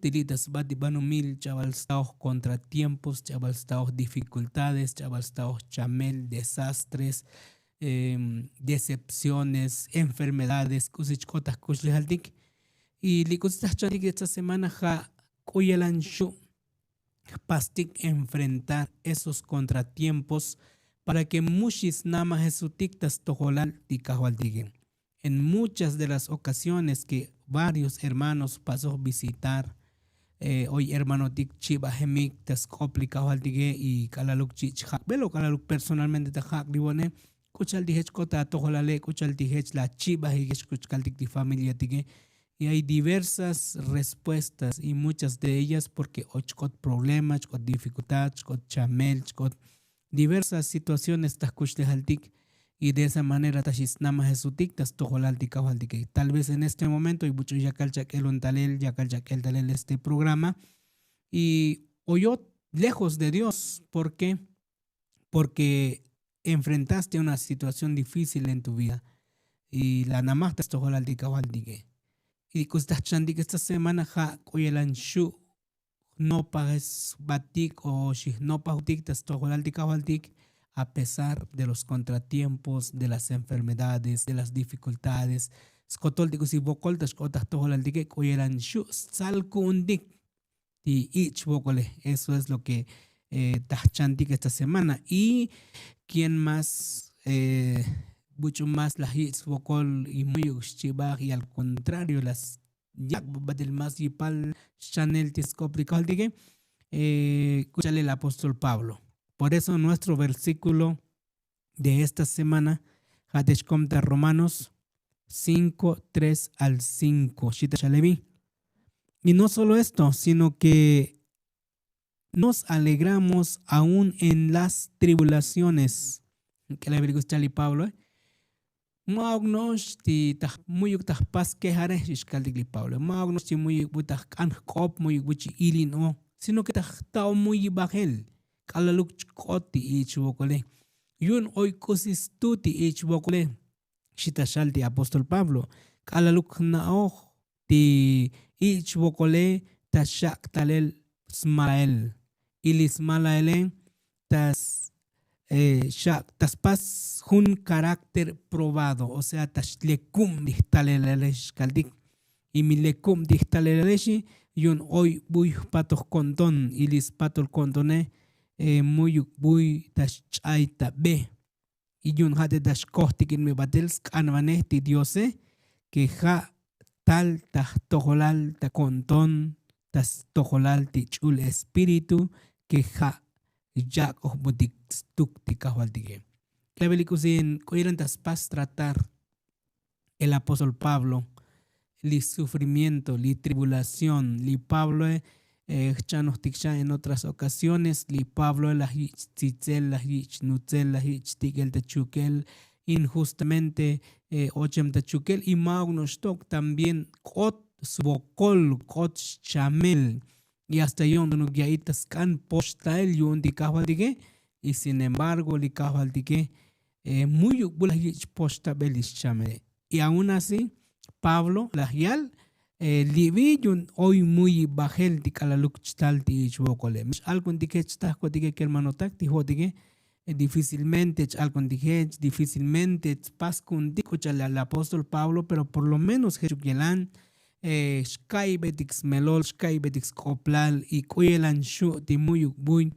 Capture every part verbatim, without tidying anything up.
Tili' ta sba ti banomil ch'abal staoj contratiempos, ch'abal staoj dificultades, ch'abal staoj chamel, desastres, decepciones, enfermedades, k'usi chk'ot ta jkuxlejaltik. Y li k'usi ta jchantik esta semana ja' k'u yalan xu' jpastik enfrentar esos contratiempos para ke mu xisnamajesutik ta stojolal ti kajvaltike. En muchas de las ocasiones ke varios hermanos pasoj visitar, oy hermanotik chibajemik ta sk'op li kajvaltike y k'alaluk chi' chjak'bel o k'alaluk personalmente ta jak' li vo'ne, k'u cha'al ti jech k'ot ta atojolale, k'u cha'al ti jech la chibajik jech k'u chkaltik ti familiatike. Y ay diversas respuestas y muchas de ellas porke o chk'ot problema, chk'ot dificultad, chk'ot chamel, chk'ot diversas situaciones ta jkuxlejaltik. Y de esa manera ta xisnamajesutik ta stojolal ti kajvaltike. Tal vez en este momento y buch'u yakal chak'el un talel yakal chak'el talel este programa. Y oyot lejos de dios. ¿Por qué? Porque enfrentaste una situación difícil en tu vida. Y la namaj ta stojolal ti kajvaltike. Y k'usi ta jchantik esta semana ja' k'u yalan xu' jnopaj sbatik o xijnopaj utik ta stojolal ti kajvaltik. A pesar de los contratiempos, de las enfermedades, de las dificultades, skotol ti k'usi vokol ta xk'ot ta jtojolal tike k'u yalan xu' stsal ku'untik ti ich' vokole. Eso es lo ke ta jchantik esta semana. Y quién más? Buch'u más laj yich' svokol y mu'yuk xchibaj y al contrario las yak' babatil más yipal xchanel ti sk'op ti kajvaltike. K'u cha'al el apóstol pablo. Por eso nuestro versículo de esta semana ja' te xkom ta romanos cinco tres al cinco xita xalevi. Y no solo esto sino ke nos alegramos aun en las tribulaciones. K'elabil k'usi cha'al li pabloe. Ma'uk no'ox ti ta mu'yuk ta jpas kejare xi xkaltik li pabloe, ma'uk no'ox ti mu'yuk bu ta jk'an jk'op mu'yuk bu chi ilin o sino ke ta jta'o mu'yibajel. K'alaluk chk'ot ti ich' vokole yu'un oy k'usi stu ti ich' vokole. Xi ta xal ti apóstol pablo k'alaluk jna'oj ti ich' vokole ta xak' talel smalael. Y li smalaele ta xak' ta spas jun karákter probado o sea ta xlekub ti jtalelale xkaltik. Y mi lekub ti jtalelale xi yu'un oy buy jpatoj ko'nton y li spatol ko'ntone mu'yuk buy ta xch'ay ta be. Y yu'un ja' te ta xkojtik in mi batel sk'anvanej ti diose ke ja' tal ta jtojolal ta ko'nton ta stojolal ti ch'ul espíritu ke ja' yak'ojbotik stuk ti kajvaltike. K'abelik k'usi k'u yalan ta spas tratar el apóstol pablo li sufrimiento li tribulación li pabloe jchanojtik xa en otras ocasiones li pabloe laj yich' tzitzel laj yich' nutzel laj yich' tik'el ta chukel injustamente ochem ta chukel y ma'uk no'ox tok también k'ot svokol k'ot xchamel. Y hasta yo'ntonuk ya'it ta sk'an poxtael yu'un ti kajvaltike. Y sin embargo li kajvaltike mu'yuk bu laj yich' poxtabel li xchamele. Y aun así pablo laj yal livi yu'un oy mu'yibajel ti k'alaluk chtal ti ich' vokole mi x'alkuntik jech chtajkotike kermanotak ti jo'otike difícilmente ch'alkuntik jech difícilmente tspas ku'untik k'u cha'al li apóstol pablo pero por lo menos jechuk yelan xka'iybetik smelol xka'iybetik sk'oplal y k'u yelan xu' ti mu'yuk buy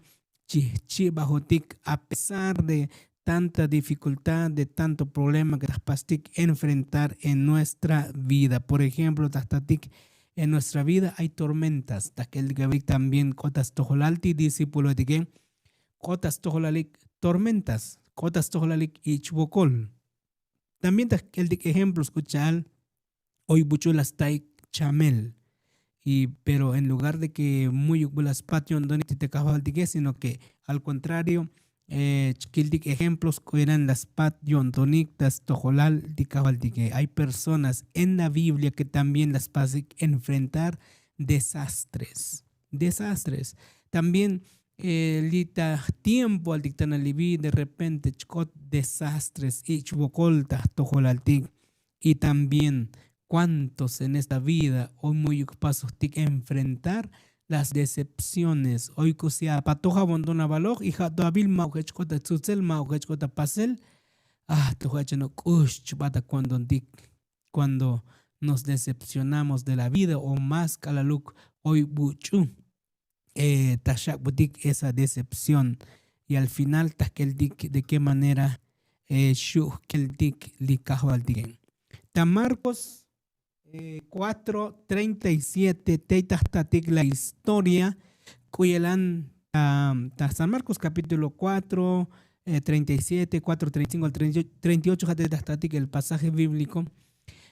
chijchi'bajotik a pesar de tanta difikultad de tanto problema ke ta jpastik enfrentar en nuestra vida por ejemplo ta jtatik en nuestra vida ay tormentas ta jk'eltik avik también k'ot ta stojolal ti discípulotike k'ot ta stojolalik tormentas k'ot ta stojolalik ich' vokol. También ta jk'eltik ejemplos k'u cha'al oy buch'u la staik chamel. Y pero en lugar de ke mu'yuk bu la spat yo'ntonik ti ta kajvaltike sino ke al contrario chkiltik ejemplos k'u yalan la spat yo'ntonik ta stojolal ti kajvaltike hay personas en la biblia ke también la spasik enfrentar desastres desastres. También li ta jtiempo altik tana li vi derrepente chk'ot desastres ich' vokol ta jtojolaltik. Y también Kuántos en esta vida oy mu'yuk pasojtik enfrentar las decepciones oy k'usi apatoj avonton avaloj y ja' to avil ma'uk jech k'ot atzutzel ma'uk jech k'ot apasel. Aj to ja' chano' k'ux chbat akuantontik. Kuando nos decepcionamos de la vida o más k'alaluk oy buch'u ta xak'butik esa decepción. Y al final ta jk'eltik de ke manera xu' jk'eltik li kajvaltike. Ta marcos 4 37 tey ta jtatik la historia k'u yelan ta san marcos kapítulo 4 37 4 35 al 38 ja' tey ta jtatik el pasaje bíbliko.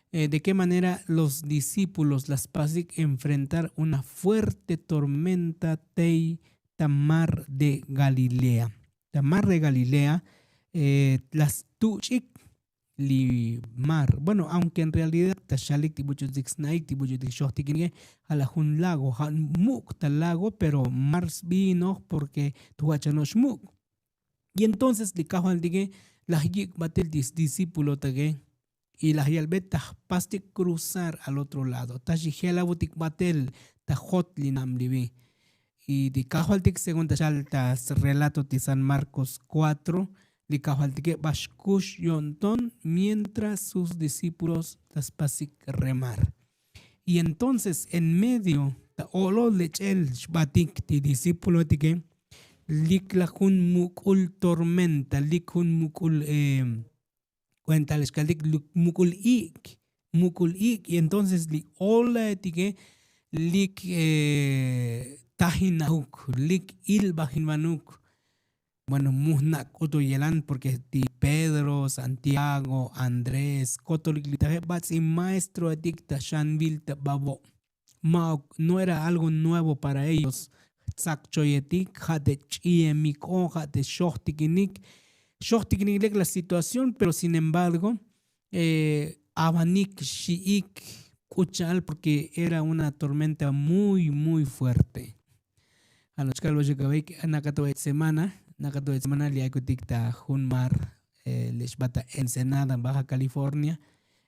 De ke manera los discípulos la spasik enfrentar una fuerte tormenta tey ta mar de galilea. Ta mar de galilea la stuch'ik li mar bueno aunke en realidad ta xalik ti buch'utik sna'ik ti buch'utik xojtikinike. Ja' la jun lago ja' muk' ta lago pero mar sbinoj porke to ja' chano' xmuk'. Y entonces li kajvaltike laj yik' batel ti sdiscípulotake y laj yalbe ta jpastik kruzar al otro lado ta xijelabutik batel ta jot li nabli bi. Y ti kajvaltik según ta xal ta srelato ti san marcos 4 li kajvaltike ba xkux yo'nton mientras sus discípulos ta spasik remar. Y entonces en medio ta o'lol lech'el xbatik ti discípulotike lik la jun muk'ul tormenta lik jun muk'ul kuenta li xkaltik muk'ul ik' muk'ul ik' y entonces li ola etike lik tajinauk lik ilbajinvanuk. Bueno mu jnak' k'utu yelan porke ti pedro santiago andrés kotolik li taje bats'i maestro etik ta xanvil ta babo'. Ma'uk no era algo nuevo para ellos. Tzakchoyetik ja' te ch'iyemik'o ja' te xojtikinik xojtikinik lek la situación pero sin embargo avanik xi'ik k'ucha'al porke era una tormenta muy muy fuerte. Anochkal oxok avik nakato'ech semana nakato'ech semana li aykutik ta jun mar li xb'at ta ensenada baja california.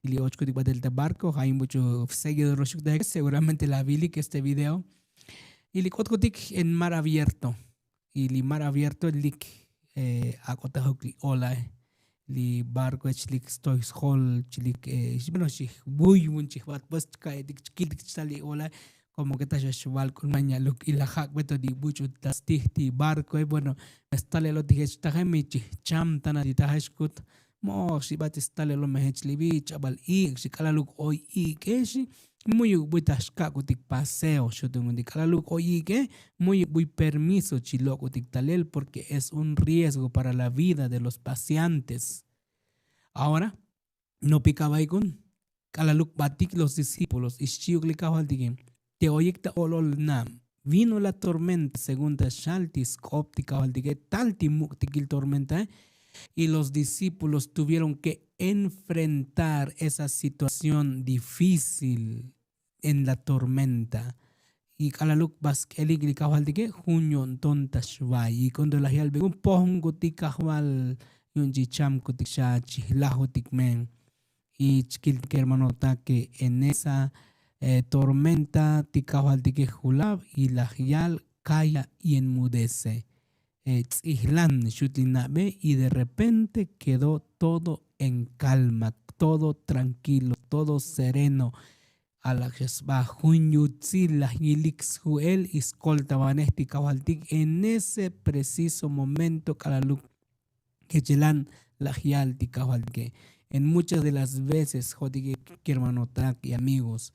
Y li ochkutik b'atel ta barco ja' yin buch'u seguidor oxuk ta jek seguramente la vilik este video. Y li k'otkutik en mar abierto y li mar abierto lik ak'otajuk li ola. Li barco chlik stoy sjol chlik bueno xijbuy vun chijbat pues chka'etik chkiltik chtal li ola. Komo ke ta xa xval k'ulman yaluk y la jak'be to ti buch'u ta stij ti barcoe bueno me stalelo ti jech taje mi chijcham tana ti taje xkut. Mo'oj xib'at stalelo me jech livi ch'ab'al ik' xik'alaluk oy ik'e xi. Muyuk buy ta xkak'utik paseo xutunutik k'alaluk oy ik'e muyuk buy permiso chi lok'utik talel porke es un riesgo para la vida de los paseantes. Ahora nopik avayk'un k'alaluk b'atik los discípulos ixchi'uk li kajvaltike te oyik ta o'lol nab' vino la tormenta según ta xal ti sk'op ti kajvaltike tal ti muk'tikil tormentae. Y los discípulos tuvieron ke enfrentar esa situación difícil en la tormenta. Y k'alaluk ba sk'elik li kajvaltike jun yo'nton ta xvay y kuando laj yalbekun pojnkutik kajval yu'un chi chamkutik xa chijlajutik me. Y chkil kermanotak en esa tormenta ti kajvaltike julab y laj yal kaya y enmudece. Tz'ijlan xut li nab'e y de repente kedo todo en kalma todo trankilo todo sereno. Alak xa sba jun yutzil laj yilik sju'el y skoltabanej ti kajvaltik en ese preciso momento k'alaluk kechelan laj yal ti kajvaltike. En muchas de las veces jo'tike kermanotak y amigos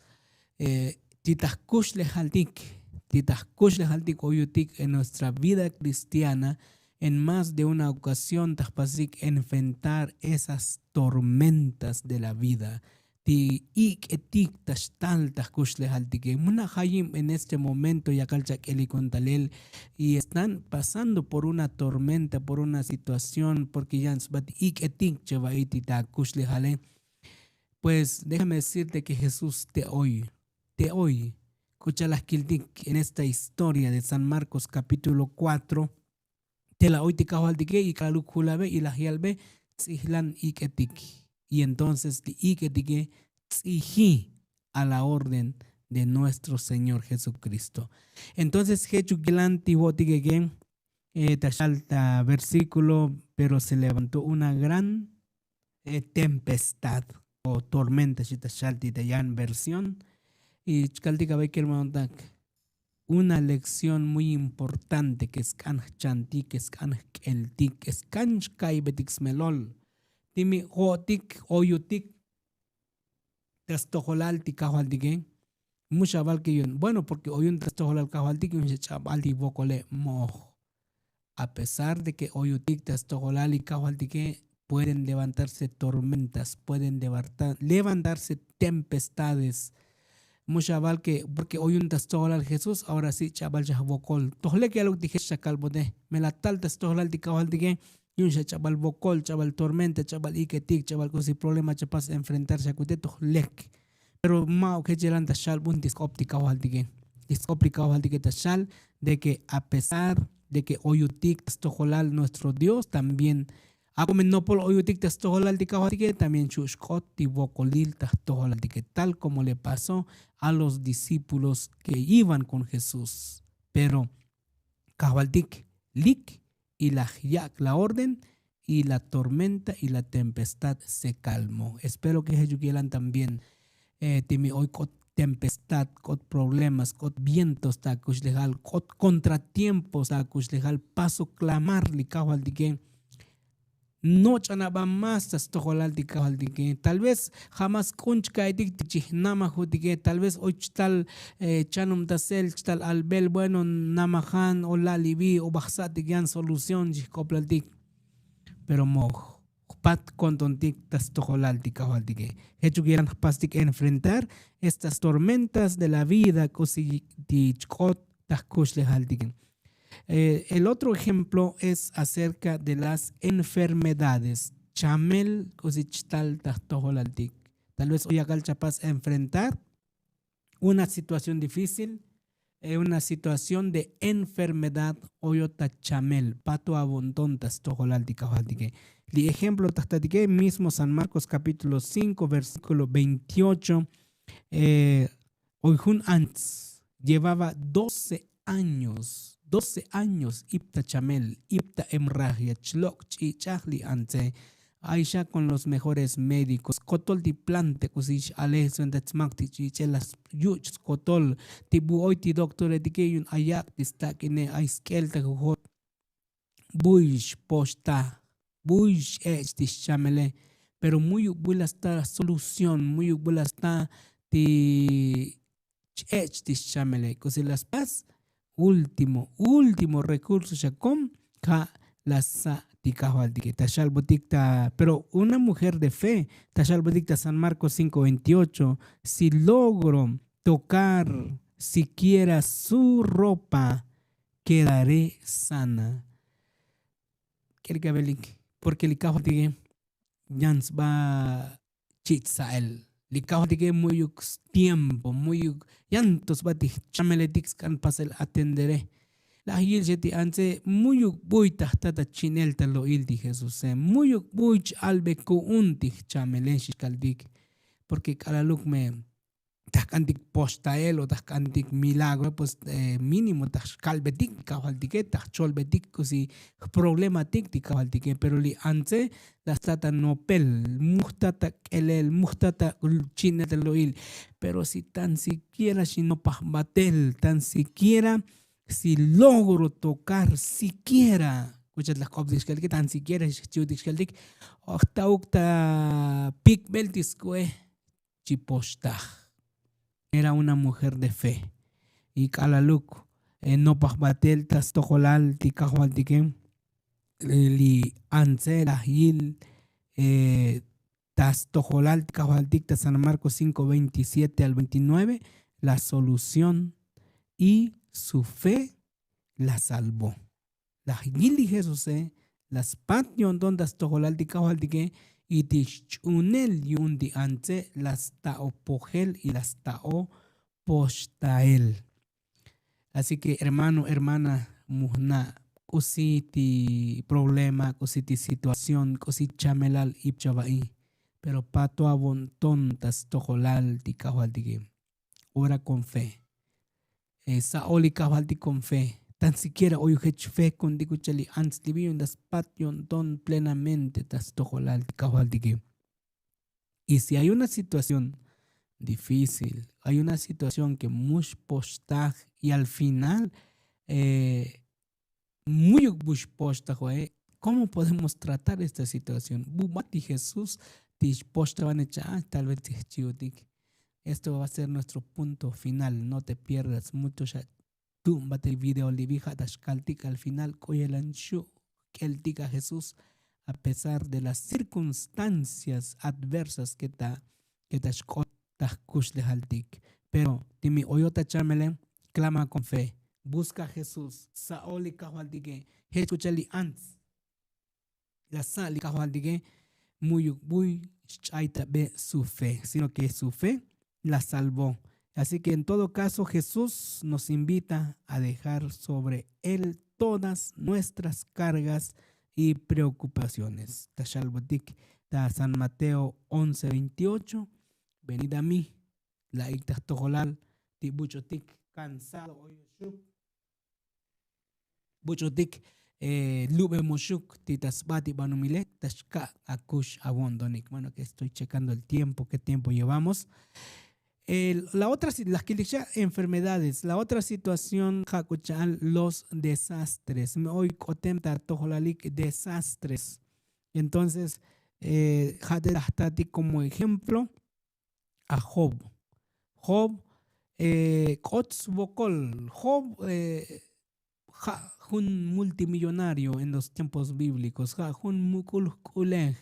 ti ta jkuxlejaltik ti ta jkuxlejaltik oyutik en nuestra vida kristiana en más de una okasión ta jpasik enfrentar esas tormentas de la vida. Ti ik'etik ta xtal ta jkuxlejaltike muna' jayib en este momento yakal chak'elikun talel y están pasando por una tormenta por una situación porke yan sbat ik'etik chava'i ti ta kuxlejale. Pues déjame decirte ke jesús te oy te oy k'ucha' laj kiltik en esta historia de san marcos kapítulo 4. Te la oy ti kajvaltike y k'aluk julabe y laj yalbe tz'ijlan ik'etik. Y entonces ti ik'etike tz'iji a la orden de nuestro Señor Jesucristo. Entonces jech ukilan ti vo'tikeke, ta xal ta versíkulo, pero se levantó una gran tempestad o tormenta xita xal ti ta yan versión. Y chkaltik a ver kermanotak, una lekción muy importante ke sk'an jchantik ke sk'an jk'eltik ke sk'an xka'ybetik smelol. Ti mi jo'tik oyutik ta stojolal ti kajvaltike. Mu xaval ke yun bueno porke oyun ta stojolal kajvaltik yun xa ch'abal ti vokole' mo'oj. A pesar de ke oyutik ta stojolal li kajvaltike, pueden levantarse tormentas, pueden levantarse tempestades. Mu xaval ke porke oyun ta stojolal jesús ahora si ch'abal xa jvokol tojlek yaluk ti jech xa kalbote. Me la tal ta stojolal ti kajvaltike, yu'un xa ch'abal vokol ch'abal tormenta ch'abal iketik ch'abal k'usi problema chapas enfrentar xa kute toj lek. Pero ma'uk jech yelan ta xal b'un ti sk'op ti kajvaltike. Ti sk'op ti kajvaltike ta xal de ke a pesar de ke oyutik ta stojolal nuestro dios también, a kome nopol oyutik ta stojolal ti kajvaltike también xu' xk'ot ti vokolil ta jtojolaltike tal komo le pasó a los discípulos ke iban kon jesús. Pero kajvaltik lik, y laj yak' la orden, y la tormenta y la tempestad se kalmo. Espero ke jech ukilan también ti mi oy k'ot tempestad k'ot problemas k'ot vientos ta kuxlejal k'ot kontratiempos ta kuxlejal paso klamar li kajvaltike. Noch'an aba más ta stojolal ti kajvaltike tal vez ja' más k'un chka'ytik ti chijnamajutike tal vez oy chtal chanumtasel chtal albel bueno namajan o la' li vi o bajsa'tik yan solución chijk'oplaltik. Pero mo jpat ko'ntontik ta stojolal ti kajvaltike. Jech ukilan jpastik enfrentar estas tormentas de la vida k'usi ti chk'ot ta jkuxlejaltike. El otro ejemplo es acerka de las enfermedades. Chamel k'usi chtal ta jtojolaltik. Tal vez o yakal chapas enfrentar una situación difícil, una situación de enfermedad. Oyo ta chamel pato abonton ta stojolal ti kajvaltike. Li ejemplo ta jtatike mismo san marcos capítulo cinko versíkulo veintiocho. Oy jun ants llevaba doce años doce años ip ta chamel ip ta emrajia chlok' ch'ich'aj li antse. Ay xa kon los mejores médikos kotol ti plante k'usi x'alej suenta tsmak ti ch'ich'el la yuch' skotol. Ti bu oy ti doktoretike yu'un ay yak' ti stak'ine ay sk'el ta jujot. Buy xpoxtaj buy x'ech' ti xchamele. Pero muyuk buy la sta solución muyuk buy la sta ti ch'ech' ti xchamele k'usi la spas. Último último rekurso xa kom ja' la ssa' ti kajvaltike ta xalbotik ta pero una mujer de fe ta xalbotik ta san marcos cinko veintiocho. Si logro tokar sikiera su ropa kedaré sana. K'elik avelik porke li kajvaltike yan sba chich' sa'el li kajvaltike mu'yuk stiempo mu'yuk yanto sba ti jchameletik sk'an pasel atendere. Laj yil xa ti antse mu'yuk buy ta jta ta chinel ta lo'il ti jesuse mu'yuk buy ch'albe ku'un ti jchamele xixkaltik. Porke k'alaluk me ta jk'antik poxtael o ta jk'antik milagro pues mínimo ta jkalbetik ti kajvaltike ta jcholbetik k'usi jproblematik ti kajvaltike pero li antse la sta ta nopel mu jta ta k'elel mu jta ta chinel ta lo'il. Pero si tan sikiera xinopaj batel tan sikiera si logro tokar sikiera k'uchat laj k'op ti xkaltike tan sikiera xchiutik xkaltik ojta'uk ta pikbel ti sk'u'ej. Chi poxtaj era una mujer de fe. Y k'alaluk nopaj batel ta stojolal ti kajvaltike. Li antse laj yil ta stojolal ti kajvaltik ta san marcos cinko veintisiete al veintinueve. La solución y su fe la salvó. Laj yil ti jesuse la spat yo'nton ta stojolal ti kajvaltike. Y ti xch'unel yu'un ti antse la sta'o pojel y la sta'o poxtael. Asi ke hermano hermana mu jna' k'usi ti problema k'usi ti situación k'usi chamelal ip chava'i. Pero pato avo'nton ta stojolal ti kajvaltike. Ora kon fe. Sa'ol li kajvaltik kon fe. Tan sikiera oy jech fe kuntik uchal li ants li vi yu'un ta spat yo'nton plenamente ta stojolal ti kajvaltike. Y si ay una situación difícil, ay una situación ke mu xpoxtaj y al final mu'yuk bu xpoxtajo'e, kómo podemos tratar esta situación? Bubat ti jesús ti xpoxtajo'e necha' tal vez ti jchi'utik. Esto va a ser nuestro punto final. No te pierdas mucho xa tu'un batel video li vi ja' ta xkaltik al final k'o yelan xu' jk'eltik a jesús. A pesar de las circunstancias adversas ke ta ke ta xk'ot ta jkuxlejaltik. Pero ti mi oyot ta chamele, klama kon fe. Buska jesús, sa'ol li kajvaltike. Jech k'u cha'al li ants. La sa' li kajvaltike. Mu'yuk buy xch'ay ta be su fe sino ke su fe la salvó. Así ke en todo kaso jesús nos invita a dejar sobre él todas nuestras kargas y preokupaciones. Ta xalbotik ta san mateo once veintiocho. Venid a mi, la'ik ta jtojolal ti buch'utik kansado oyoxuk, buch'utik lubemoxuk ti ta sba ti banumile ta xka' akux avo'ntonik. Bueno, ke estoy chekando el tiempo ke tiempo llevamos. La otra laj kiltik xa' enfermedades. La otra situación ja' k'u cha'al los desastres. Me oy k'otem ta tojolalik desastres. Entonces ja' te laj tatik komo ejemplo a job. Job k'ot svokol. Job ja' jun multimillonario en los tiempos bíblikos ja' jun muk'ul jk'ulej.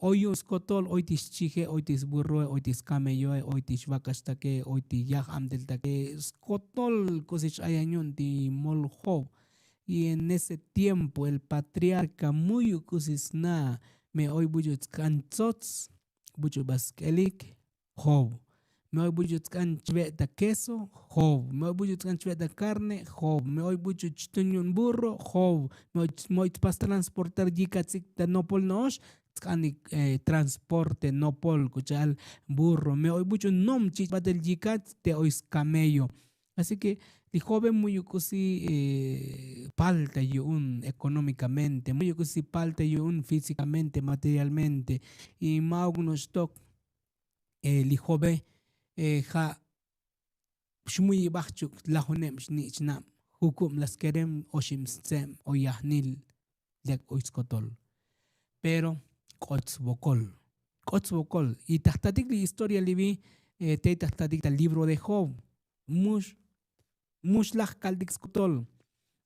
Oy yu'un skotol oy ti xchije oy ti sburroe oy ti skamelloe oy ti xvakaxtake oy ti yaj'abteltake. Skotol k'usi x'ayan yu'un ti mol job. Y en ese tiempo el patriarka mu'yuk k'usi sna'. Me oy buch'u tsk'an tsots buch'u ba sk'elik. Job. Me oy buch'u tsk'an chve' ta keso. Job. Me oy buch'u tsk'an chve' ta karne. Job. Me oy buch'u chtun yu'un burro. Job. Me oy tpas transportar yikatsik ta nopol no'ox tsk'anik transporte nopol k'u cha'al burro me oy buch'u nom chich' batel yikats te oy skamello. Así ke li jobe mu'yuk k'usi palta yu'un ekonómikamente mu'yuk k'usi palta yu'un físikamente materialmente. Y ma'uk no'ox tok li jobe ja' xmu'yibaj chuk' lajuneb xnich'nab jukub la skerem oxib stseb o yajnil. Lek oy skotol pero k'ot svokol. K'ot svokol y ta jtatik li historia li vi tey ta jtatik ta libro de job. Mux mux laj kaltik skotol.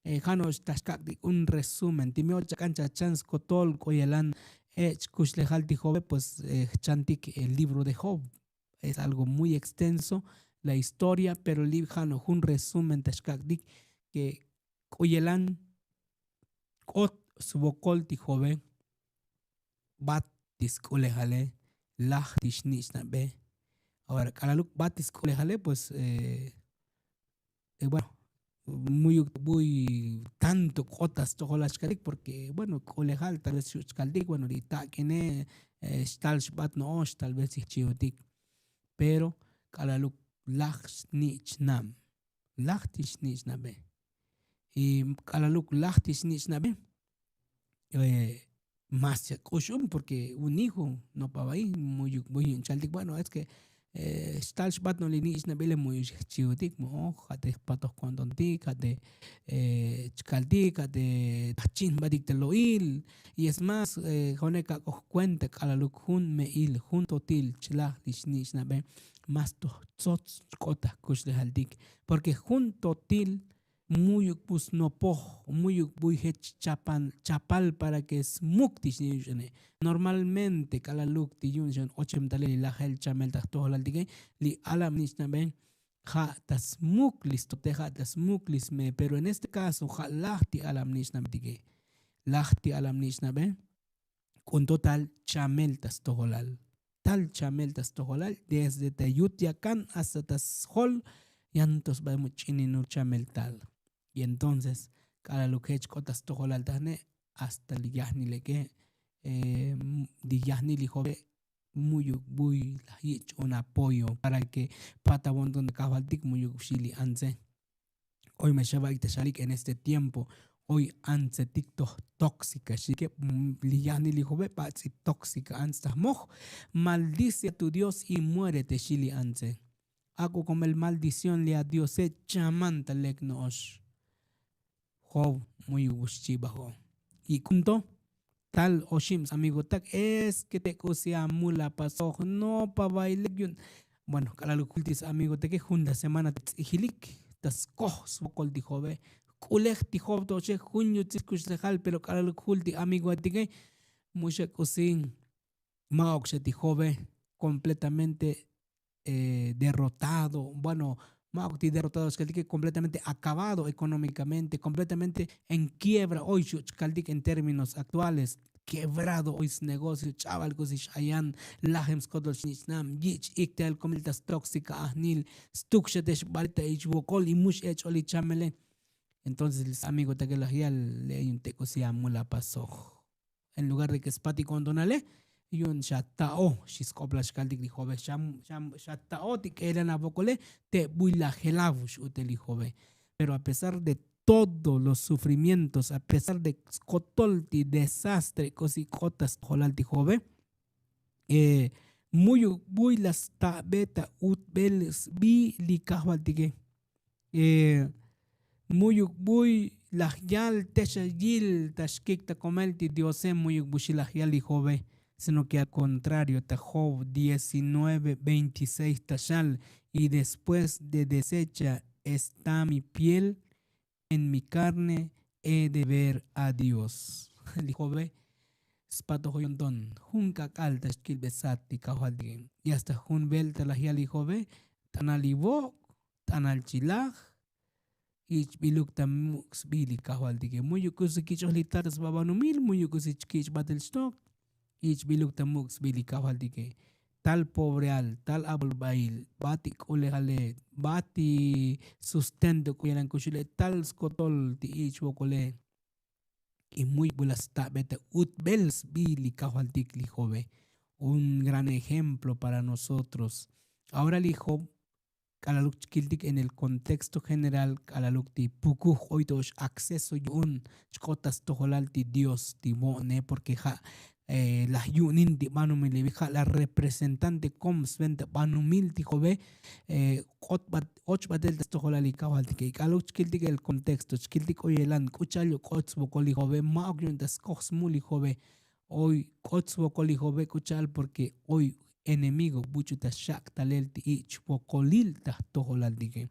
Ja' no'ox ta xkak'tik un resumen ti mi och chak'an chachan skotol k'o yelan ech' kuxlejal ti jobe pues jchantik el libro de job. Es algo muy extenso la historia pero li ja' no' jun resumen ta xkak'tik ke k'o yelan k'ot svokol ti jobe. Bat ti sk'ulejale laj ti xnich'nabe. Ahora k'alaluk bat ti sk'ulejale pues bueno mu'yuk buy tanto k'ot ta stojolal xkaltik porke bueno k'ulejal tal vez xu' xkaltik bueno li tak'ine xtal xbat no'ox tal vez ti jchi'utik. Pero k'alaluk laj xnich'nab laj ti xnich'nabe. Y k'alaluk laj ti xnich'nabe mas ya k'uxun porke un hijo nopa va'i mu'yuk buy yu'un chaltik bueno es ke xtal xbat no' li nich'nabil mu'yuk xchi'utik mu'oj ja' te jpatoj ko'ntontik ja' te chkaltik ja' te tajchin jbatik te lo'il. Y es más jone' kak'oj kuenta k'alaluk jun me'il jun totil chlaj li xnich'nabe mas toj tsots k'ot ta jkuxlejaltik. Porke jun totil mu'yuk bu snopoj mu'yuk buy jech chapal para ke smuk ti xnich'nabe. Normalmente k'alaluk ti yu'un xan ochem talel li lajel chamel ta jtojolaltike li alab nich'nabe ja' ta smuk li stote ja' ta smuk li sme pero en este kaso ja' laj ti alab nich'nabetike. Laj ti alab nich'nabe k'unto tal chamel ta stojolal. Tal chamel ta stojolal desde ta yut yakan hasta ta sjol yanto sba mu ch'ininul chamel tal. Y entonces k'alaluk jech k'ot ta stojolal tajne' hasta li yajnileke Li yajnil li jove mu'yuk buy laj yich' un apoyo para ke patavonton ta kajvaltik mu'yuk xi li antze. Oy me xava'ik ta xalik en este tiempo oy antzetik toj tóxika xike. Li yajnil li jove bats'i tóxika antz ta jmoj. Maldice a tu dios y muérete xi li antze. Ak'o komel maldición li adiose chaman ta lek no'ox. Job mu'yuk bu xchibajo. Y kunto tal oxib samigotak es ke te k'usi amul apasoj no pa bailek yu'un. Bueno, k'alaluk jul ti samigotake jun ta semana ta ts'ijilik ta skoj svokol ti jove. Jk'ulej ti jov to'oxe jun yutzil kuxlejal pero k'alaluk jul ti amigoatike. Muxa k'usi ma'ok xa ti jove completamente derrotado. Bueno, ma'ok ti derrotado xkaltike completamente acabado economikamente completamente en kiebra oy xu' xkaltik en términos aktuales. Kebrado oy snegocio ch'abal k'usi x'ayan lajem skotol xnich'nam yich' iktel komil ta stóxika ajnil. Stuk xa te xbalit ta ich wokol y mux ech'ol ichamele. Entonces li samigo ta ke laj yal le' yu'un te k'usi amul apasoj. En lugar de ke spatik ontonale yu'un xa ta'o xi sk'oplal xkaltik li jove. Xa ta'o ti k'elan avokole te buy lajelav x'ute li jove. Pero apesar de todo los sufrimientos apesar de skotol ti desastre k'usi k'ot ta stojolal ti jove. Mu'yuk buy la stabe ta utbel sbi li kajvaltike. Mu'yuk buy laj yal te xa yil ta xkik ta komel ti diose mu'yuk bu xi laj yal li jove. Sino ke al contrario ta job diecinueve veintiseis ta xal y después de desecha esta mi piel en mi karne he de ver a dios. Li jove spatojo yonton jun k'ak'al ta xkilbesat ti kajvaltike. Y hasta jun velta laj yal li jove t'anal ivok' t'anal chilaj. Ich'biluk ta muk' sbi li kajvaltike mu'yuk k'usi kich'oj li tata sba banumil mu'yuk k'usi chkich'batel xtok. Ich'biluk ta muk' sbi li kajvaltike tal pobreal tal abolbail bati k'ulejale bati sustento k'u yalan kuxule tal skotol ti ich' wokole. Y mu'yuk bu la stabe ta utbel sbi li kajvaltik li jove. Un gran ejemplo para nosotros. Ahora li job k'alaluk chkiltik en el kontexto general k'alaluk ti pukuj oy to x-acceso yu'un chk'ot ta stojolal ti dios ti vo'ne porke ja' laj yu'nin ti banumil ivi ja' la representante kom sventa banumil ti jove. K'ot bat och batel ta stojolal li kajvaltike y k'alaluk chkiltik el kontexto chkiltik oyelan k'u cha'al yu k'ot svokol li jove ma'ok yu'un ta skoj smul li jove. Oy k'ot svokol li jove k'u cha'al porke oy enemigo buch'u ta xak' talel ti ich' vokolil ta jtojolaltike.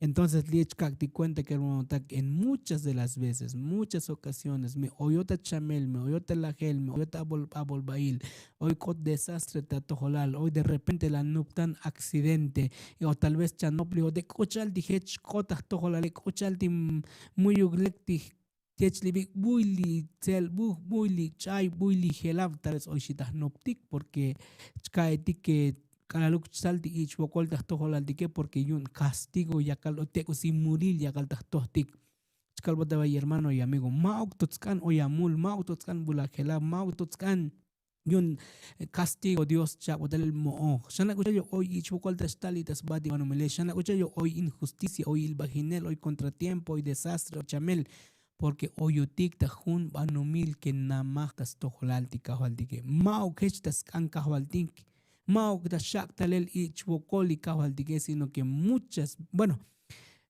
Entonces li' chkak' ti kuenta kermanotak en muchas de las veces muchas ocasiones me oyot ta chamel me oyot ta lajel me oyot ta abolbail oy k'ot desastre ta tojolal oy derrepente la nuptan accidente. O tal vez chanop li jote k'u cha'al ti jech k'ot ta jtojolale k'u cha'al ti mu'yuk lek ti jech li vik' buy li tzelbuj buy li ch'ay buy li jelav tal vez oy xi ta jnoptik porke chka'etik ke k'alaluk chsal ti ich' wokol ta jtojolaltike porke yu'un kastigo yakal o te k'usi mulil yakal ta jtojtik. Chkalbot aba yermano y amigo ma'uk to tsk'an oy amul ma'uk to tsk'an bu laj jelav ma'uk to tsk'an yu'un kastigo dios cha'bot talel mo'oj xana' k'u cha'al yo oy ich' wokol ta xtal li ta sba ti banumile xana' k'u cha'al yo oy injusticia oy ilbajinel oy kontratiempo oy desastre oy chamel. Porke oyotik ta jun banumil ke namaj ta stojolal ti kajvaltike ma'uk jech ta sk'an kajvaltik ma'uk ta xak' talel ich' wokol li kajvaltike sino ke muchas bueno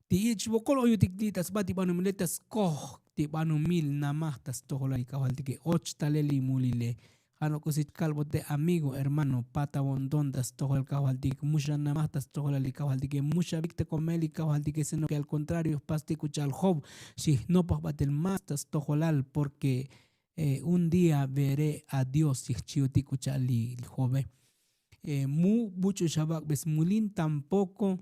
ti ich' wokol oyotik li' ta sba ti banumile ta skoj ti banumil namaj ta stojolal li kajvaltike och talel li mulile. Ja' no' k'usi chkalbote amigo hermano patavonton ta stojolal kajvaltik muxa namaj ta stojolal li kajvaltike muxa vik ta komel li kajvaltike sino ke al contrario jpastik k'u cha'al job xi jnopaj batel más ta stojolal porke un día veré a dios xi jchi'otik k'u cha'al li jove. Mu buch'u xa vak'be smulin tampoko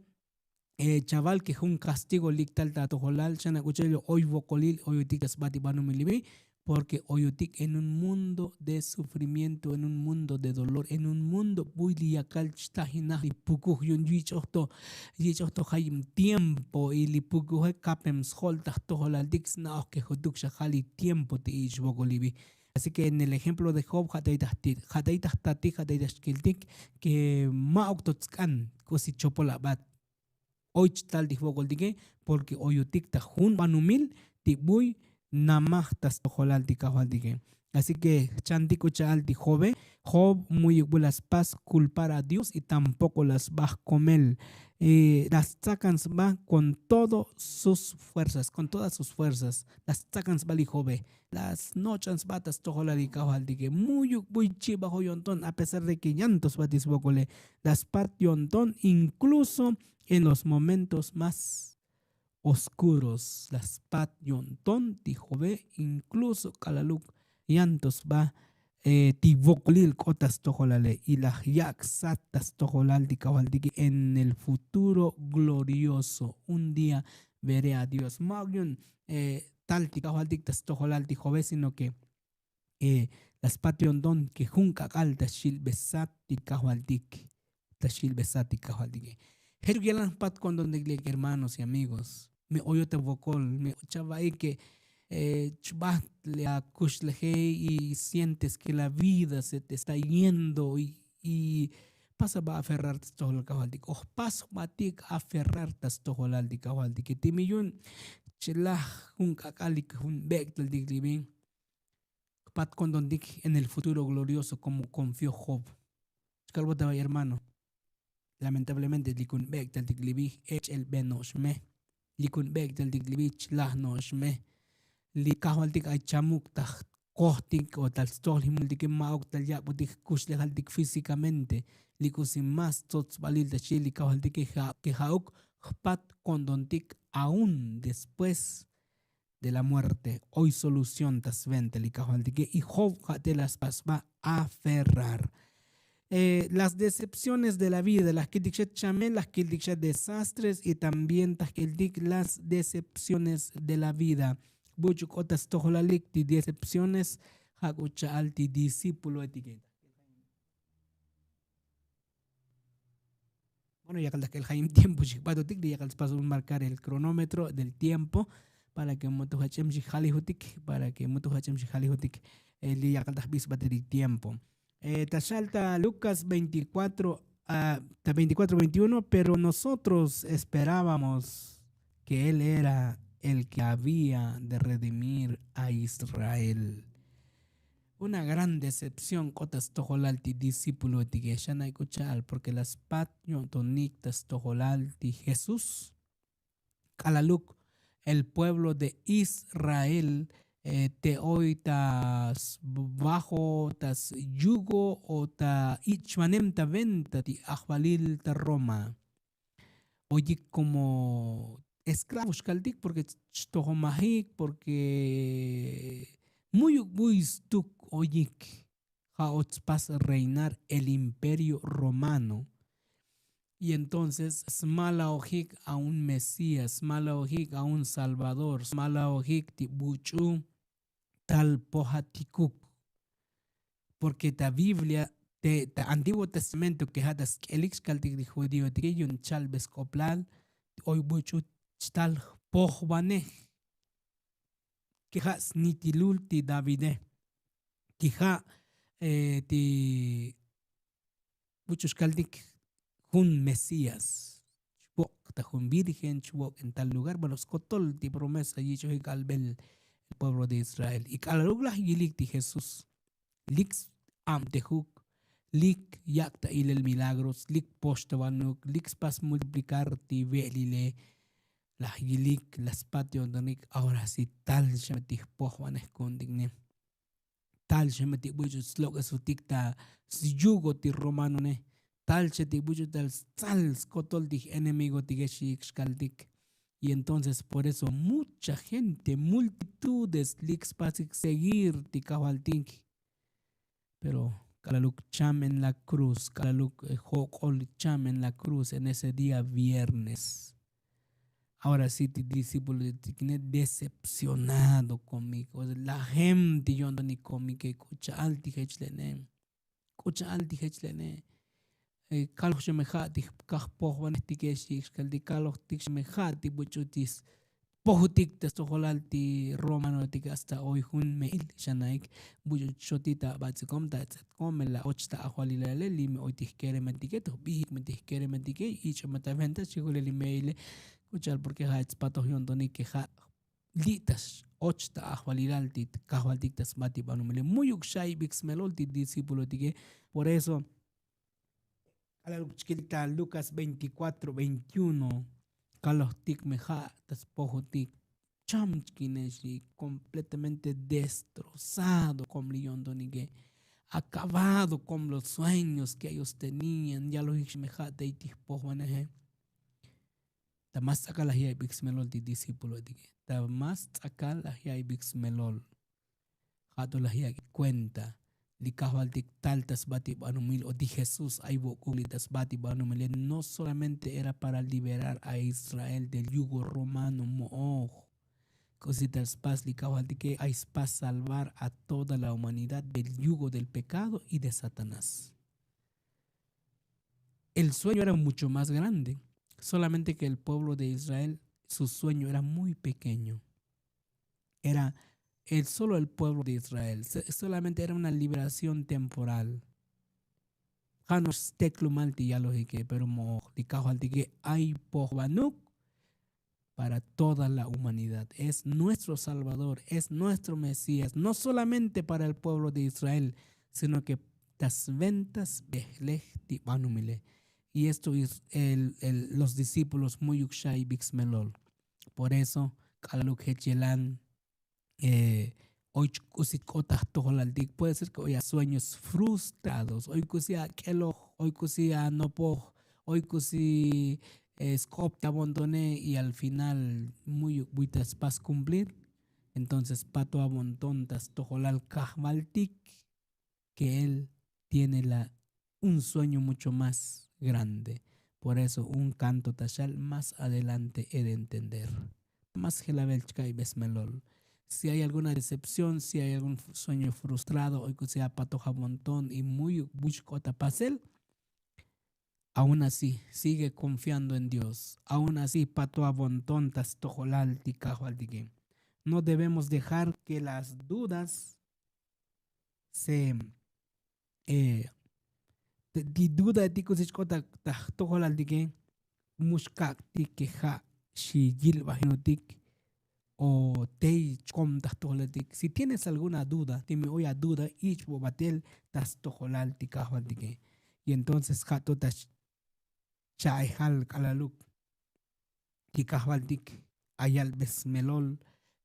chaval ke jun kastigo lik tal ta atojolal xana' k'u cha'al yo oy vokolil oyotik ta sba ti banumil ivi. Porke oyotik en un mundo de sufrimiento en un mundo de dolor en un mundo buy li yakal chtajinaj li pukuj yu'un yich'oj to yich'oj to jayib tiempo y li pukuje kapem sjol ta jtojolaltik sna'oj ke jutuk xa ja' li tiempo ti ich' vokol ivi. Así ke en el ejemplo de job jataytaj jataytaj tatik jataytaj xkiltik ke ma'uk to tsk'an k'usi chopol abat. Oy chtal ti jvokoltike porke oyutik ta jun banumil ti buy namaj ta stojolal ti kajvaltike. Así ke jchantik k'u cha'al ti jove. Job muyuk bu la spas kulpar a dios y tampoko la sba jkomel. La stzakan sba kon todo sus fuerzas kon todas sus fuerzas. La stzakan sba li jove la snoch'an sba ta stojolal li kajvaltike muyuk buy chibaj oy yo'nton a pesar de ke yanto sba ti svokole. La spat yo'nton inkluso en los momentos más oskuros la spat yo'nton ti jove inkluso k'alaluk yanto sba ti vokolil k'ot ta stojolale y laj yak' sat ta stojolal ti kajvaltike en el futuro glorioso. Un día veré a dios ma'uk yu'un tal ti kajvaltik ta stojolal ti jove sino ke la spat yo'nton ke jun k'ak'al ta xilbesat ti kajvaltik. Ta xilbesat ti kajvaltike. Jech uk yalan jpat ko'ntontik li' hermanos y amigos. Mi oyot avokol mi chava'ik ke chbat li akuxlejey y sientes ke la vida se te está yendo y pasa ba aferrar ta stojolal kajvaltik o jpas jbatik aferrar ta stojolal ti kajvaltike ti mi yu'un chelaj jun k'ak'al li jun bek'taltik li bin. Jpat ko'ntontik en el futuro glorioso komo konfio job. Chkalbot aba hermano. Lamentablemente li kun bek'taltik li bi ech'el beno'ox me. Li kun bek'taltik li bi chlaj no'ox me. Li kajvaltik ay chamuk ta jkojtik o tal stojol jimultike ma'uk tal yak'butik jkuxlejaltik físikamente. Li k'usi más tsotsbalil ta xi li kajvaltike ke ja'uk jpat ko'ntontik aun después de la muerte. Oy solución ta sventa li kajvaltike y job ja' te la spas sba aferrar. Las decepciones de la vida laj kiltik xa chamel laj kiltik xa desastres y también taj kiltik las decepciones de la vida. Buch'u k'ot ta stojolalik ti decepciones ja' k'u cha'al ti discípulo etike. Bueno yakal ta k'el jayim tiempo xijbatotik li yakal spas un marcar el cronómetro del tiempo para ke mutuj ach'em xijalijotik para ke mutuj ach'em xijalijotik. Li yakal ta jbisbatetik tiempo ta xal ta lukas veinticuatro ta veinticuatro veintiuno pero nosotros esperábamos ke él era el ke había de redimir a israel. Una gran decepción k'ot ta stojolal ti discípulo tike xanay k'u cha'al porke la spat yo'ntonik ta stojolal ti jesús. K'alaluk el pueblo de israel te oy ta sbajo ta syugo o ta ich'vanem ta venta ti ajvalil ta roma. Oyik komo esklavo xkaltik porke chtojomajik porke muyuk buy stuk oyik. Ja' och spas reinar el imperio romano. Y entonces smalaojik a un mesías smalaojik a un salvador smalaojik ti buch'u tal pojatikuk. Porke ta biblia ta antiguo testamento ke ja' ta sk'elik xkaltik ti judíotike yu'un chalbe sk'oplal oy buch'u chtal jpojvanej. Ke ja' snitilul ti davide ke ja' ti buch'u xkaltik jun mesías. Chvok' ta jun virgen chvok' en tal lugar bueno skotol ti promesa yich'ojik albel el pueblo de israel y k'alaluk laj yilik ti jesús lik abtejuk lik yak' ta ilel milagros lik poxtavanuk lik spas multiplicar ti ve'lile. Laj yilik la spat yo'ntonik ahora si tal xa me ti jpojvanej ku'untik ne. Tal xa me ti buch'u slok'esutik ta syugo ti romano ne. Tal xa ti buch'u tal stsal skotol ti j'enemigotike xi'ik xkaltik. Y entonces por eso mucha gente multitudes lik spasik seguir ti kajvaltik. Pero k'alaluk cham en la kruz k'alaluk jok'ol cham en la kruz en ese día viernes. Ahora si ti discípulo ti kine decepcionado komik la gente yo'ntonik komike k'u cha'al ti jech le'ne. K'u cha'al ti jech le'ne. Kaloj xa me ja' ti kaj pojvanej tike xik xkaltik kaloj tik xa me ja' ti buch'u ti pojutik ta stojolal ti romanotik hasta oy jun me'il xanaik. Buch'u choti ta batz'ikom ta tz'etkom me la och ta ajvalilale li me oy ti jkeremetike to jbijik me ti jkeremetike. Ich'o me ta venta xijule li me'ile. Kuchal porke ja' ech spatoj yo'ntonik ke ja' li' ta och ta ajvalilal ti kajvaltik ta sba ti banumile muyuk xaibik smelol ti discipulotike. Por eso k'alal chkil ta lukas veinticuatro veintiuno kalojtik me ja' ta spojotik cham chkinex li completamente destrozado kom li yo'ntonike. Acabado kom los sueños ke ellos tenian yalojik xme ja' tey ti jpojvaneje. Ta mas tz'akal laj yaibik smelol ti discipulotike ta mas tz'akal laj yaibik smelol. Ja' to laj yaik kuenta li kajvaltik tal ta sba ti banumil o ti jesús ay vok'uk li ta sba ti banumile no solamente era para liberar a israel del yugo romano mo'oj. K'usi tal spas li kajvaltike ay spas salvar a toda la humanidad del yugo del pekado y de satanás. El sueño era mucho más grande, solamente ke el pueblo de israel su sueño era muy pekeño. Era el solo el pueblo de israel. Solamente era una liberación temporal. Ja' no'ox steklumal ti yalojike pero mo'oj li kajvaltike ay pojvanuk para toda la humanidad. Es nuestro salvador, es nuestro mesías no solamente para el pueblo de israel, sino ke ta sventa sbejlej ti banumile. Y esto es los discípulos muyuk xaibik smelol. Por eso k'alaluk jech yelan oy k'usi k'ot ta jtojolaltik puede ser ke oy a sueños frustrados oy k'usi ak'eloj, oy k'usi anopoj, oy k'usi sk'op ta vontone y al final muyuk buy ta spas kumplir. Entonces pato avonton ta stojolal kajvaltik ke él tiene la un sueño mucho más grande. Por eso un kanto ta xal más adelante he de entender. Más jelavel chka'ibesmelol si hay alguna decepción si hay algun sueño frustrado oy k'usi apatoj avonton y muy buch k'ot apasel. Aun así sigue konfiando en dios. Aun así pato avonton ta stojolal ti kajvaltike. No debemos dejar ke las dudas se ti duda ti k'usi chk'ot ta jtojolaltike. Mux kak'tik ke ja' xiyilbajinotik o tey chkom ta jtojolaltik si tienes alguna duda ti mi oy aduda ich'bo batel ta stojolal ti kajvaltike. Y entonces ja' to ta cha'ejal k'alaluk ti kajvaltik ayalbe smelol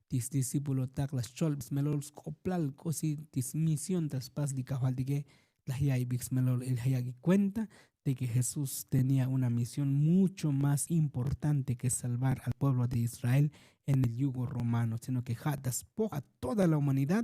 ti sdiscípulotak la xcholbe smelol sk'oplal k'usi ti smision ta spas li kajvaltike. Laj yaibik smelol y laj yaibik kuenta de ke jesús tenia una mision mucho más importante ke salvar al pueblo de israel en el yugo romano sino ke ja' ta spoj a toda la humanidad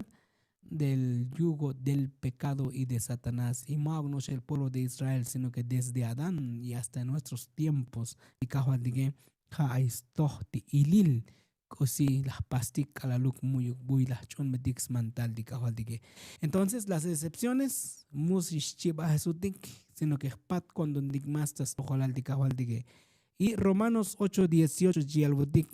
del yugo del pekado y de satanás y ma'uk no'ox el pueblo de israel sino ke desde adán y hasta en nuestros tiempos ti kajvaltike ja' ay stoj ti ilil k'usi laj pastik k'alaluk muyuk buy laj ch'unbetik smantal ti kajvaltike. Entonces las decepciones mus xchibajesutik sino ke jpat ko'ntontik más ta stojolal ti kajvaltike. Y romanos ocho dieciocho chi yalbotik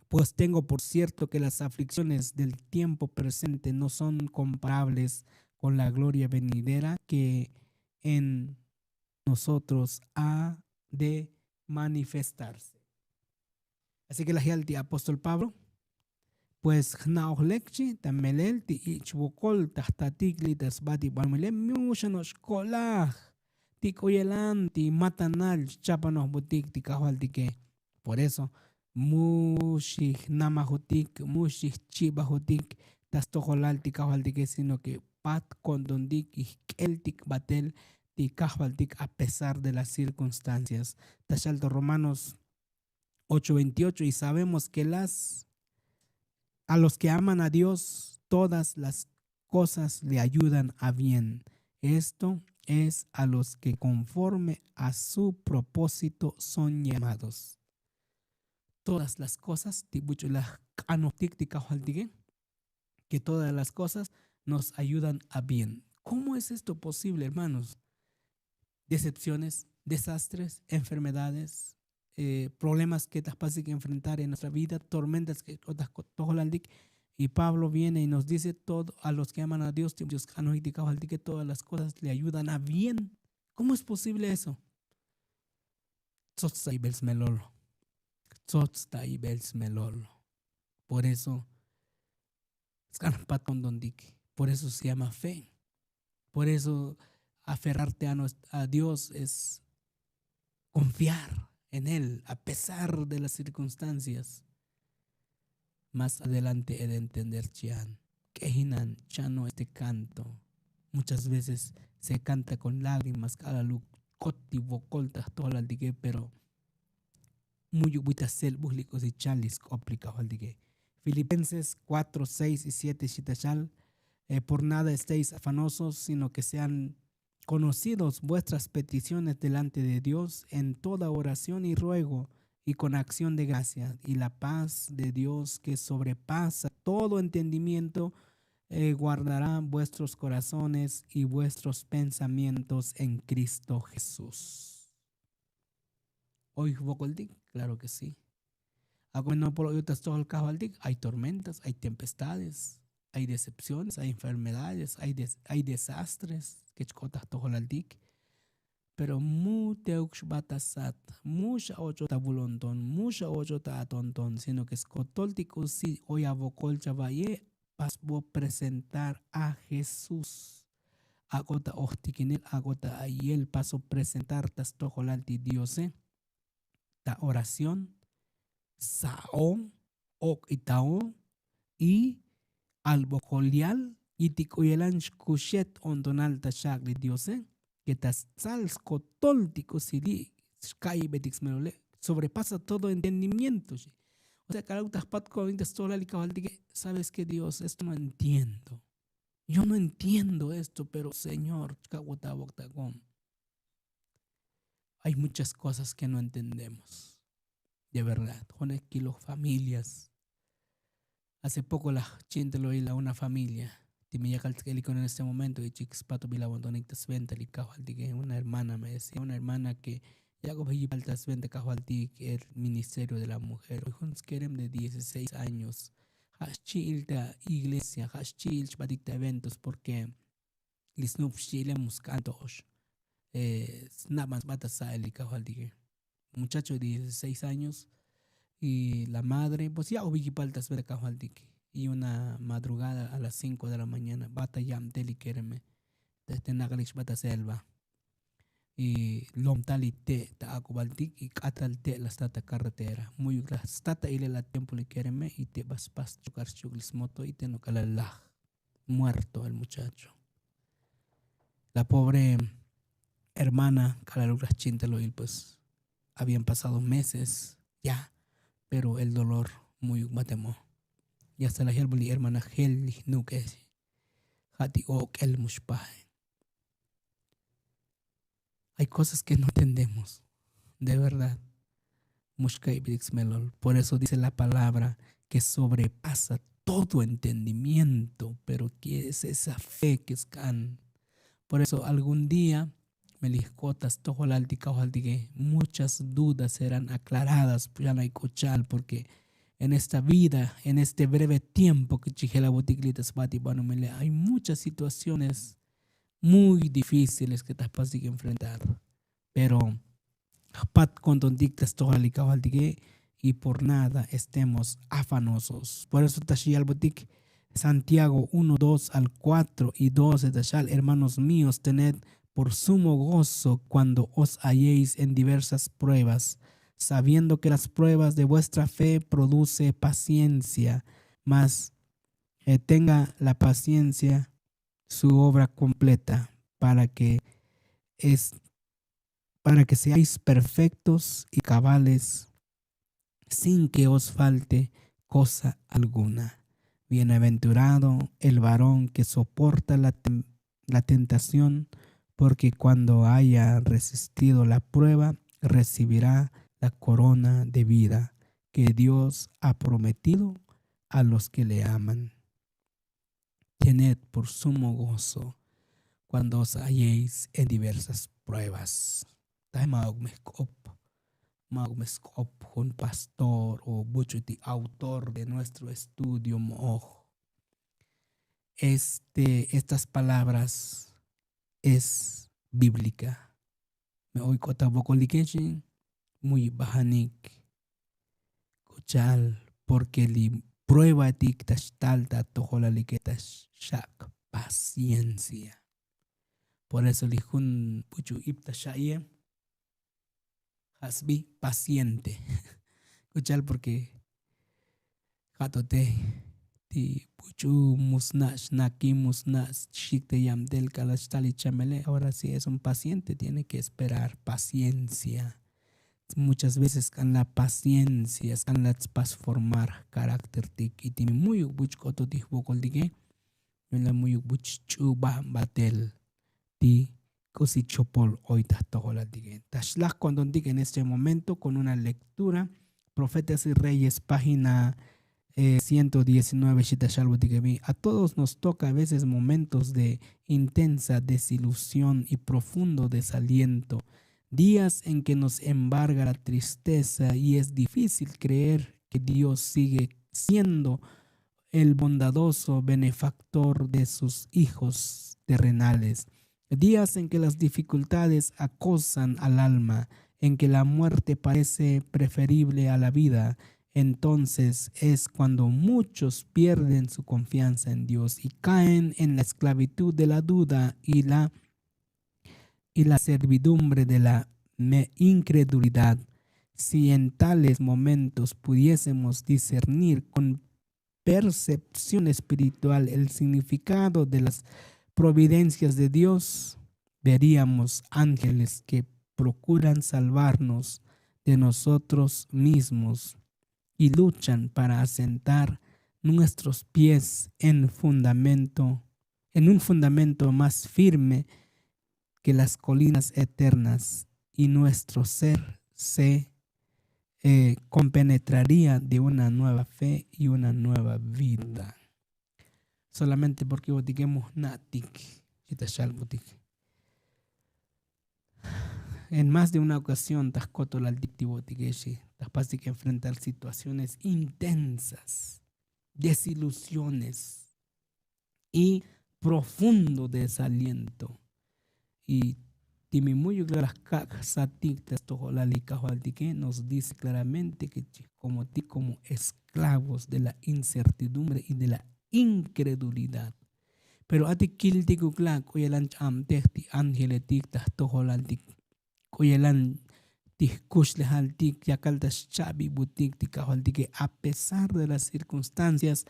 pues tengo por cierto ke las aflikciones del tiempo presente no son komparables kon la gloria venidera ke en nosotros ha de manifestarse. Así ke laj yal ti apóstol pablo pues jna'oj lek chi ta melel ti ich' vokol ta jtatik li' ta sba ti banumile muxa no'ox ko'laj ti k'u yelan ti matanal chchapanojbotik ti kajvaltike. Por eso mu xijnamajotik mu xijchibajotik ta stojolal ti kajvaltike sino ke pat ko'ntontik y jk'eltik batel ti kajvaltik a pesar de las cirkunstancias. Ta xal to romanos ocho veintiocho y sabemos ke las a los ke aman a dios todas las kosas le ayudan a bien. Esto es a los ke konforme a su propósito son llamados. Todas las kosas ti buch'u laj k'anojtik ti kajvaltike ke todas las kosas nos ayudan a bien. Kómo es esto posible hermanos? Decepciones, desastres, enfermedades, eh, problemas ke ta jpasik enfrentar en nuestra vida, tormentas ke k'ot ta tojolal tik. Y Pablo viene y nos dice todo a los que aman a Dios, ti dios k'anojik ti kajval tike todas las cosas le ayudan a bien. ¿Cómo es posible eso? Tsots ta ibel smelol. Tsots ta ibel smelol. Por eso sk'an jpat kontontik. Por eso se llama fe. Por eso aferrarte a, a Dios es confiar en él a pesar de las circunstancias. Más adelante he de entender chian k'ejinan chano este canto. Muchas veces se canta con lágrimas k'alaluk k'ot ti vokol ta jtojolal tike, pero mu'yuk buy ta sel buj li k'usi chal li sk'op li kajval tike. Filipenses cuatro seis y siete xita chal, eh, por nada estéis afanosos, sino que sean conocidos vuestras peticiones delante de Dios en toda oración y ruego y con acción de gracia, y la paz de Dios que sobrepasa todo entendimiento, eh, guardará vuestros corazones y vuestros pensamientos en Cristo Jesús. Oy jvokoltik, claro que sí. Ak'o me nopol oyotas tojol kajvaltik, hay tormentas, hay tempestades, hay decepciones, hay enfermedades, hay desastres kech k'ot ta jtojolaltik. Pero mu teuk xbatasat, mu xa och'ot avulonton, mu xa och'ot atonton, sino ke skotol ti k'usi oy avokol chava'ye', pasbo presentar a Jesús. Ak'o ta ojtikinel, ak'o ta ayel paso presentar ta stojolal ti diose, ta oración, sa'o, ok'itao, y albokolial, y ti k'u yelan xkuxet o'ntonal ta xak' li diose, ke ta stsal skotol ti k'usi li' xka'ibetik smelole', sobrepasa todo entendimiento. O sea k'aluk ta jpat ko'nik ta stojolal li kajvaltike, sabes ke dios, esto no entiendo. Yo no entiendo esto, pero señor chkak'o ta avoktakom. Hay muchas kosas ke no entendemos. De verdad jone' kiloj familias. Hace poko laj chintelo'il a una familia ti me yakal tsk'elikon en este momento y chik spatobil avontonik ta sventa li kajvaltike, una hermana me decía una hermana ke yak'o bejipal ta sventa kajvaltik el ministerio de la mujer, jun skerem de dieciseis años. Ja' xchi'il ta iglesia, ja' xchi'il chbatik ta eventos porke li snup xchi'ile mu sk'an to'ox. Snaban sba ta sa'el li kajvaltike. Muchacho de dieciseis años, y la madre pues ya' ovikipal ta sventa kajvaltik. Y una madrugada a las cinko de la mañana ba ta yabtel li kereme. Te nak'alik xba ta selva, y lomtal li te' ta ak'ubaltik y k'atal te' la sta ta karretera, mu'yuk la sta ta ilel a tiempo li kereme y te' ba spas chukar xchuk li smoto y te' nok'alal laj. Muerto el muchacho. La pobre hermana k'alaluk laj chintelo'il pues, habían pasado meses ya, pero el dolor mu'yuk batemo. Y hasta la jelbo li hermana jel li jnuk'e, ja' ti ok'el mu xpaje. Hay kosas ke no entendemos. De verdad. Mu xka'ibetik smelol. Por eso dice la palabra ke sobrepasa todo entendimiento. Pero ke es esa fe ke sk'an? Por eso algún día me li jk'ot ta stojolal ti kajvaltike, muchas dudas serán aklaradas. Yan ay k'u cha'al porke en esta vida, en este breve tiempo ke chijel avotik li' ta sba ti banomile, hay muchas situaciones muy difíciles ke ta jpasik enfrentar. Pero jpat kontontik ta stojolal li kajvaltike, y por nada estemos afanosos. Por eso ta xiyalbotik santiago uno dos al cuatro y doce ta xal, hermanos míos, tened por sumo gozo cuando os halléis en diversas pruebas, sabiendo que las pruebas de vuestra fe produce paciencia. Mas eh, tenga la paciencia su obra completa, para que es, para que seáis perfectos y cabales, sin que os falte cosa alguna. Bienaventurado el varón que soporta la, la tentación, porque cuando haya resistido la prueba, recibirá la corona de vida que Dios ha prometido a los que le aman. Tened por sumo gozo cuando os halléis en diversas pruebas. Taima ok me jk'op. Ma'uk me sk'op jun pastor o buch'u ti autor de nuestro estudio mo'oj. Este estas palabras es bíblika. Me oy k'ota vokolike xi muyi bajanik. K'uchal porke li pruebatik ta xtal ta tojolalike ta xak' paciencia. Por eso li jun buch'u ip ta xa'iye ja' sbi paciente. K'uchal porke ja' to te ti buch'u musna' xnaki musna' xik te yabtel k'alal xtal ichamele. Ahora si es un paciente tiene ke esperar paciencia. Muchas veces k'an la paciencia k'an la tspas formar jkaraktertik y ti mi mu'yuk buch' k'oto ti jvokoltike. Yu'un la mu'yuk buch' ch'u bajbatel ti k'usi chopol oy ta jtojolal tike ta xlaj kontontik en este momento kon una lektura. Profetas y reyes página ciento diecinueve xita xalbotike bi a todos nos toka a veces momentos de intensa desilusión y profundo desaliento, días en ke nos embarga la tristeza y es difícil kreer ke dios sigue siendo el bondadoso benefaktor de sus hijos terrenales. Días en ke las difikultades akosan al alma, en ke la muerte parese preferible a la vida, entonces es kuando muchos pierden su konfiansa en dios y kaen en la esklavitud de la duda y la y la servidumbre de la inkredulidad. Si en tales momentos pudiesemos disernir kon persepsion espiritual el signifikado de las providencias de dios, veriamos angeles ke prokuran salvarnos de nosotros mismos y luchan para asentar nuestros pies en fundamento en un fundamento mas firme ke las kolinas eternas y nuestro ser se kompenetraria de una nueva fe y una nueva vida. Solamente porke votike mujna'tik xita xalbotike. En mas de una okasion ta jkotolaltik ti votike xi ta jpastik enfrentar situaciones intensas, desilusiones y profundo desaliento. Y ti mi mu'yuk la jkak' jsatik ta stojolal li kajvaltike nos dice klaramente ke chijkomotik komo esklavos de la incertidumbre y de la inkredulidad. Pero atik kiltikuk la' k'u yelan ch'abtej ti ángeletik ta jtojolaltik k'u yelan ti jkuxlejaltik yakal ta xcha'bibutik ti kajvaltike a pesar de las cirkunstancias.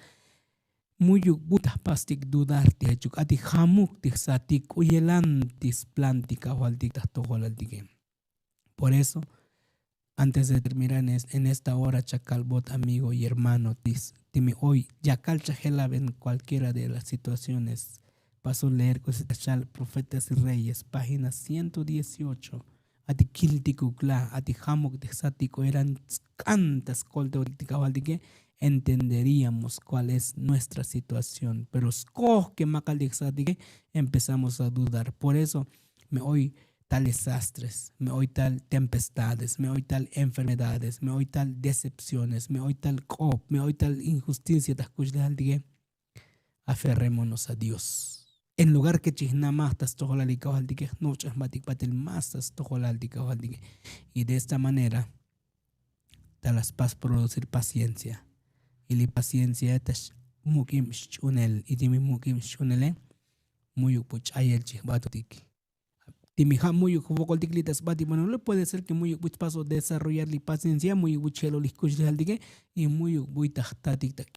Mu'yuk buy ta jpastik dudar ti jechuk a ti jamuk ti jsatik k'u yelan ti splan ti kajvaltik ta jtojolaltike. Por eso antes de terminar en esta hora chakalbot amigo y hermano ti mi oy yakal chajelab en kualkiera de las situaciones. Paso leer k'usi ta xal profetas y reyes página ciento dieciocho. A ti kiltikuk la a ti jamuk ti jsatik k'u yelan sk'an ta skolteotik ti kajvaltike, entenderíamos kuál es nuestra situación pero skoj ke makal ti jsatike. Empezamos a dudar por eso me oy tal desastres me oy tal tempestades me oy tal enfermedades me oy tal decepciones me oy tal k'op me oy tal injusticia ta jkuxlejaltike. Aferremonos a dios en lugar ke chijnamaj ta stojolal li kajvaltike jnoch'an jbatik batel mas ta stojolal li kajvaltike. Y de esta manera ta la spas producir paciencia. Y li paciencia ta xmuk'ib xch'unel y ti mi muk'ib xch'unele mu'yuk bu ch'ayel chijbatotik. Ti mi ja' mu'yuk jvokoltik li ta sbatik banole puede ser ke mu'yuk bu chpaso desarrollar li paciencia mu'yuk bu chjelol li jkuxlejaltike. Y mu'yuk buy ta jtatik ta